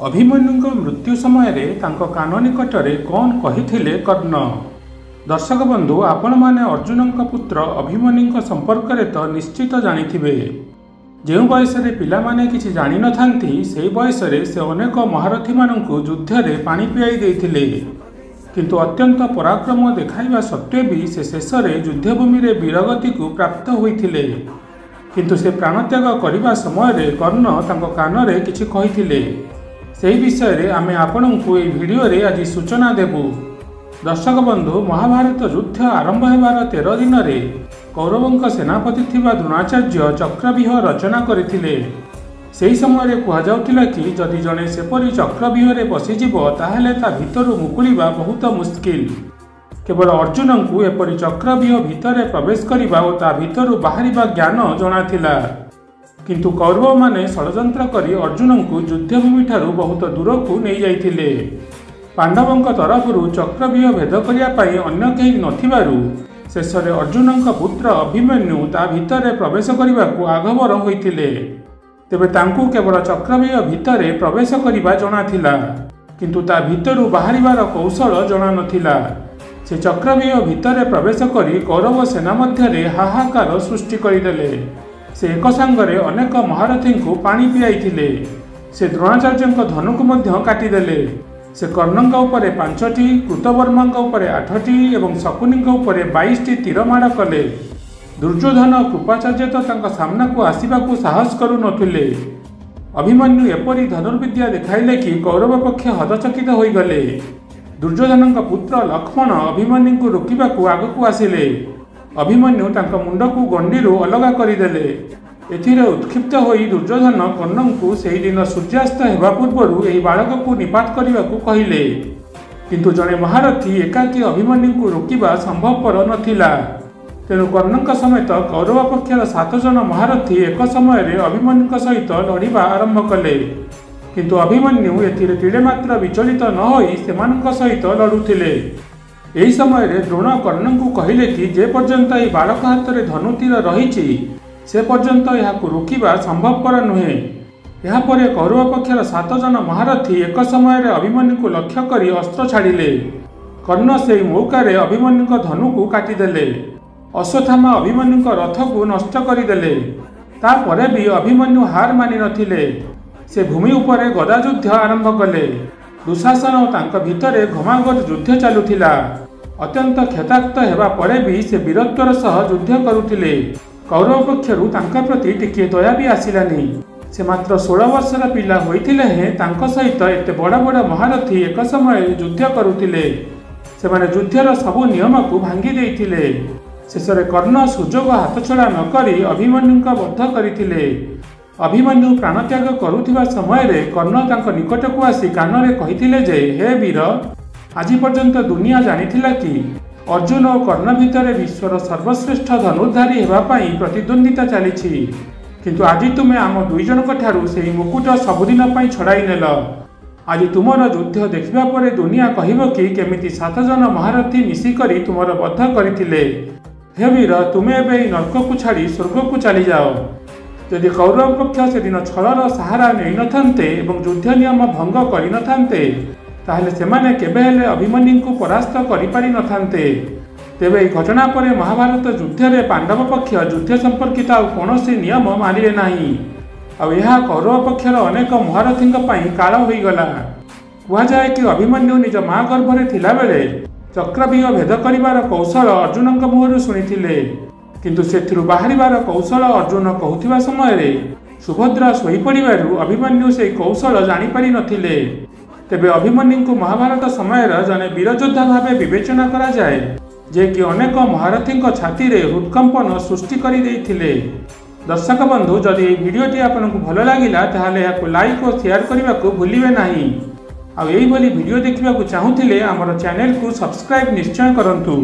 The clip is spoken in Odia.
ଅଭିମନ୍ୟୁଙ୍କ ମୃତ୍ୟୁ ସମୟରେ ତାଙ୍କ କାନ ନିକଟରେ କ'ଣ କହିଥିଲେ କର୍ଣ୍ଣ? ଦର୍ଶକ ବନ୍ଧୁ, ଆପଣମାନେ ଅର୍ଜୁନଙ୍କ ପୁତ୍ର ଅଭିମନ୍ୟୁଙ୍କ ସମ୍ପର୍କରେ ତ ନିଶ୍ଚିତ ଜାଣିଥିବେ। ଯେଉଁ ବୟସରେ ପିଲାମାନେ କିଛି ଜାଣିନଥାନ୍ତି, ସେହି ବୟସରେ ସେ ଅନେକ ମହାରଥୀମାନଙ୍କୁ ଯୁଦ୍ଧରେ ପାଣି ପିଆଇ ଦେଇଥିଲେ। କିନ୍ତୁ ଅତ୍ୟନ୍ତ ପରାକ୍ରମ ଦେଖାଇବା ସତ୍ତ୍ୱେ ବି ସେ ଶେଷରେ ଯୁଦ୍ଧଭୂମିରେ ବୀରଗତିକୁ ପ୍ରାପ୍ତ ହୋଇଥିଲେ। କିନ୍ତୁ ସେ ପ୍ରାଣତ୍ୟାଗ କରିବା ସମୟରେ କର୍ଣ୍ଣ ତାଙ୍କ କାନରେ କିଛି କହିଥିଲେ। ସେହି ବିଷୟରେ ଆମେ ଆପଣଙ୍କୁ ଏହି ଭିଡ଼ିଓରେ ଆଜି ସୂଚନା ଦେବୁ। ଦର୍ଶକ ବନ୍ଧୁ, ମହାଭାରତ ଯୁଦ୍ଧ ଆରମ୍ଭ ହେବାର 13 ଦିନରେ କୌରବଙ୍କ ସେନାପତି ଥିବା ଦ୍ରୋଣାଚାର୍ଯ୍ୟ ଚକ୍ରବ୍ୟୁହ ରଚନା କରିଥିଲେ। ସେହି ସମୟରେ କୁହାଯାଉଥିଲା କି ଯଦି ଜଣେ ସେପରି ଚକ୍ରବ୍ୟୁହରେ ପଶିଯିବ, ତାହେଲେ ତା ଭିତରୁ ମୁକୁଳିବା ବହୁତ ମୁସ୍କିଲ। କେବଳ ଅର୍ଜୁନଙ୍କୁ ଏପରି ଚକ୍ରବ୍ୟୁହ ଭିତରେ ପ୍ରବେଶ କରିବା ଓ ତା ଭିତରୁ ବାହାରିବା ଜ୍ଞାନ ଜଣାଥିଲା। କିନ୍ତୁ କୌରବମାନେ ଷଡ଼ଯନ୍ତ୍ର କରି ଅର୍ଜୁନଙ୍କୁ ଯୁଦ୍ଧଭୂମିଠାରୁ ବହୁତ ଦୂରକୁ ନେଇଯାଇଥିଲେ। ପାଣ୍ଡବଙ୍କ ତରଫରୁ ଚକ୍ରବ୍ୟୁହ ଭେଦ କରିବା ପାଇଁ ଅନ୍ୟ କେହି ନଥିବାରୁ ଶେଷରେ ଅର୍ଜୁନଙ୍କ ପୁତ୍ର ଅଭିମନ୍ୟୁ ତା ଭିତରେ ପ୍ରବେଶ କରିବାକୁ ଆଗଭର ହୋଇଥିଲେ। ତେବେ ତାଙ୍କୁ କେବଳ ଚକ୍ରବ୍ୟୁହ ଭିତରେ ପ୍ରବେଶ କରିବା ଜଣାଥିଲା, କିନ୍ତୁ ତା ଭିତରୁ ବାହାରିବାର କୌଶଳ ଜଣାନଥିଲା। ସେ ଚକ୍ରବ୍ୟୁହ ଭିତରେ ପ୍ରବେଶ କରି କୌରବ ସେନା ମଧ୍ୟରେ ହାହାକାର ସୃଷ୍ଟି କରିଦେଲେ। ସେ ଏକ ସାଙ୍ଗରେ ଅନେକ ମହାରଥୀଙ୍କୁ ପାଣି ପିଆଇଥିଲେ। ସେ ଦ୍ରୋଣାଚାର୍ଯ୍ୟଙ୍କ ଧନୁକୁ ମଧ୍ୟ କାଟିଦେଲେ। ସେ କର୍ଣ୍ଣଙ୍କ ଉପରେ 5ଟି, କୃତବର୍ମାଙ୍କ ଉପରେ 8ଟି ଏବଂ ଶକୁନିଙ୍କ ଉପରେ 22ଟି ତୀର ମାଡ଼ କଲେ। ଦୁର୍ଯ୍ୟୋଧନ, କୃପାଚାର୍ଯ୍ୟ ତ ତାଙ୍କ ସାମ୍ନାକୁ ଆସିବାକୁ ସାହସ କରୁନଥିଲେ। ଅଭିମନ୍ୟୁ ଏପରି ଧନୁର୍ବିଦ୍ୟା ଦେଖାଇଲେ କି କୌରବ ପକ୍ଷ ହତଚକିତ ହୋଇଗଲେ। ଦୁର୍ଯ୍ୟୋଧନଙ୍କ ପୁତ୍ର ଲକ୍ଷ୍ମଣ ଅଭିମନ୍ୟୁଙ୍କୁ ରୋକିବାକୁ ଆଗକୁ ଆସିଲେ। ଅଭିମନ୍ୟୁ ତାଙ୍କ ମୁଣ୍ଡକୁ ଗଣ୍ଡିରୁ ଅଲଗା କରିଦେଲେ। ଏଥିରେ ଉତ୍କ୍ଷିପ୍ତ ହୋଇ ଦୁର୍ଯ୍ୟୋଧନ କର୍ଣ୍ଣଙ୍କୁ ସେହିଦିନ ସୂର୍ଯ୍ୟାସ୍ତ ହେବା ପୂର୍ବରୁ ଏହି ବାଳକକୁ ନିପାତ କରିବାକୁ କହିଲେ। କିନ୍ତୁ ଜଣେ ମହାରଥୀ ଏକାକୀ ଅଭିମନ୍ୟୁଙ୍କୁ ରୋକିବା ସମ୍ଭବପର ନଥିଲା। ତେଣୁ କର୍ଣ୍ଣଙ୍କ ସମେତ କୌରବ ପକ୍ଷର 7 ଜଣ ମହାରଥୀ ଏକ ସମୟରେ ଅଭିମନ୍ୟୁଙ୍କ ସହିତ ଲଢ଼ିବା ଆରମ୍ଭ କଲେ। କିନ୍ତୁ ଅଭିମନ୍ୟୁ ଏଥିରେ ତିଳେ ମାତ୍ର ବିଚଳିତ ନ ହୋଇ ସେମାନଙ୍କ ସହିତ ଲଢ଼ୁଥିଲେ। ଏହି ସମୟରେ ଦ୍ରୋଣ କର୍ଣ୍ଣଙ୍କୁ କହିଲେ କି ଯେ ପର୍ଯ୍ୟନ୍ତ ଏହି ବାଳକ ହାତରେ ଧନୁତୀର ରହିଛି, ସେ ପର୍ଯ୍ୟନ୍ତ ଏହାକୁ ରୋକିବା ସମ୍ଭବପର ନୁହେଁ। ଏହାପରେ କୌରବ ପକ୍ଷର 7 ଜଣ ମହାରଥୀ ଏକ ସମୟରେ ଅଭିମନ୍ୟୁଙ୍କୁ ଲକ୍ଷ୍ୟ କରି ଅସ୍ତ୍ର ଛାଡ଼ିଲେ। କର୍ଣ୍ଣ ସେହି ମୌକାରେ ଅଭିମନ୍ୟୁଙ୍କ ଧନୁକୁ କାଟିଦେଲେ। ଅଶ୍ୱତ୍ଥାମା ଅଭିମନ୍ୟୁଙ୍କ ରଥକୁ ନଷ୍ଟ କରିଦେଲେ। ତାପରେ ବି ଅଭିମନ୍ୟୁ ହାର ମାନିନଥିଲେ। ସେ ଭୂମି ଉପରେ ଗଦାଯୁଦ୍ଧ ଆରମ୍ଭ କଲେ। ଦୁଃଶାସନ ଓ ତାଙ୍କ ଭିତରେ ଘମାଘୋଟ ଯୁଦ୍ଧ ଚାଲୁଥିଲା। ଅତ୍ୟନ୍ତ କ୍ଷତାକ୍ତ ହେବା ପରେ ବି ସେ ବୀରତ୍ୱର ସହ ଯୁଦ୍ଧ କରୁଥିଲେ। କୌରବ ପକ୍ଷରୁ ତାଙ୍କ ପ୍ରତି ଟିକିଏ ଦୟା ବି ଆସିଲାନି। ସେ ମାତ୍ର 16 ବର୍ଷର ପିଲା ହୋଇଥିଲେ ହେଁ ତାଙ୍କ ସହିତ ଏତେ ବଡ଼ ବଡ଼ ମହାରଥୀ ଏକ ସମୟରେ ଯୁଦ୍ଧ କରୁଥିଲେ। ସେମାନେ ଯୁଦ୍ଧର ସବୁ ନିୟମକୁ ଭାଙ୍ଗି ଦେଇଥିଲେ। ଶେଷରେ କର୍ଣ୍ଣ ସୁଯୋଗ ହାତଛଡ଼ା ନ କରି ଅଭିମନ୍ୟୁଙ୍କ ବଧ କରିଥିଲେ। ଅଭିମନ୍ୟୁ ପ୍ରାଣତ୍ୟାଗ କରୁଥିବା ସମୟରେ କର୍ଣ୍ଣ ତାଙ୍କ ନିକଟକୁ ଆସି କାନରେ କହିଥିଲେ ଯେ, ହେ ବୀର, ଆଜି ପର୍ଯ୍ୟନ୍ତ ଦୁନିଆ ଜାଣିଥିଲା କି ଅର୍ଜୁନ ଓ କର୍ଣ୍ଣ ଭିତରେ ବିଶ୍ୱର ସର୍ବଶ୍ରେଷ୍ଠ ଧନୁର୍ଧାରୀ ହେବା ପାଇଁ ପ୍ରତିଦ୍ୱନ୍ଦ୍ୱିତା ଚାଲିଛି। କିନ୍ତୁ ଆଜି ତୁମେ ଆମ ଦୁଇ ଜଣଙ୍କ ଠାରୁ ସେହି ମୁକୁଟ ସବୁଦିନ ପାଇଁ ଛଡ଼ାଇ ନେଲ। ଆଜି ତୁମର ଯୁଦ୍ଧ ଦେଖିବା ପରେ ଦୁନିଆ କହିବ କି କେମିତି 7 ଜଣ ମହାରଥୀ ମିଶିକରି ତୁମର ବଧ କରିଥିଲେ। ହେ ବୀର, ତୁମେ ଏବେ ଏହି ନର୍କକୁ ଛାଡ଼ି ସ୍ୱର୍ଗକୁ ଚାଲିଯାଅ। ଯଦି କୌରବ ପକ୍ଷ ସେଦିନ ଛଳର ସାହାରା ନେଇନଥାନ୍ତେ ଏବଂ ଯୁଦ୍ଧ ନିୟମ ଭଙ୍ଗ କରିନଥାନ୍ତେ, ତାହେଲେ ସେମାନେ କେବେ ହେଲେ ଅଭିମନ୍ୟୁଙ୍କୁ ପରାସ୍ତ କରିପାରିନଥାନ୍ତେ। ତେବେ ଏହି ଘଟଣା ପରେ ମହାଭାରତ ଯୁଦ୍ଧରେ ପାଣ୍ଡବ ପକ୍ଷ ଯୁଦ୍ଧ ସମ୍ପର୍କିତ ଆଉ କୌଣସି ନିୟମ ମାନିଲେ ନାହିଁ। ଆଉ ଏହା କୌରବ ପକ୍ଷର ଅନେକ ମହାରଥୀଙ୍କ ପାଇଁ କାଳ ହୋଇଗଲା। କୁହାଯାଏ କି ଅଭିମନ୍ୟୁ ନିଜ ମା ଗର୍ଭରେ ଥିଲାବେଳେ ଚକ୍ରବ୍ୟୁହ ଭେଦ କରିବାର କୌଶଳ ଅର୍ଜୁନଙ୍କ ମୁହଁରୁ ଶୁଣିଥିଲେ। କିନ୍ତୁ ସେଥିରୁ ବାହାରିବାର କୌଶଳ ଅର୍ଜୁନ କହୁଥିବା ସମୟରେ ସୁଭଦ୍ରା ଶୋଇପଡ଼ିବାରୁ ଅଭିମନ୍ୟୁ ସେହି କୌଶଳ ଜାଣିପାରିନଥିଲେ। ତେବେ ଅଭିମନ୍ୟୁଙ୍କୁ ମହାଭାରତ ସମୟର ଜଣେ ବୀରଯୋଦ୍ଧା ଭାବେ ବିବେଚନା କରାଯାଏ, ଯେ କି ଅନେକ ମହାରଥୀଙ୍କ ଛାତିରେ ହୃଦକମ୍ପନ ସୃଷ୍ଟି କରିଦେଇଥିଲେ। ଦର୍ଶକ ବନ୍ଧୁ, ଯଦି ଏହି ଭିଡ଼ିଓଟି ଆପଣଙ୍କୁ ଭଲ ଲାଗିଲା, ତାହେଲେ ଏହାକୁ ଲାଇକ୍ ଓ ସେୟାର କରିବାକୁ ଭୁଲିବେ ନାହିଁ। ଆଉ ଏଇଭଳି ଭିଡ଼ିଓ ଦେଖିବାକୁ ଚାହୁଁଥିଲେ ଆମର ଚ୍ୟାନେଲକୁ ସବସ୍କ୍ରାଇବ୍ ନିଶ୍ଚୟ କରନ୍ତୁ।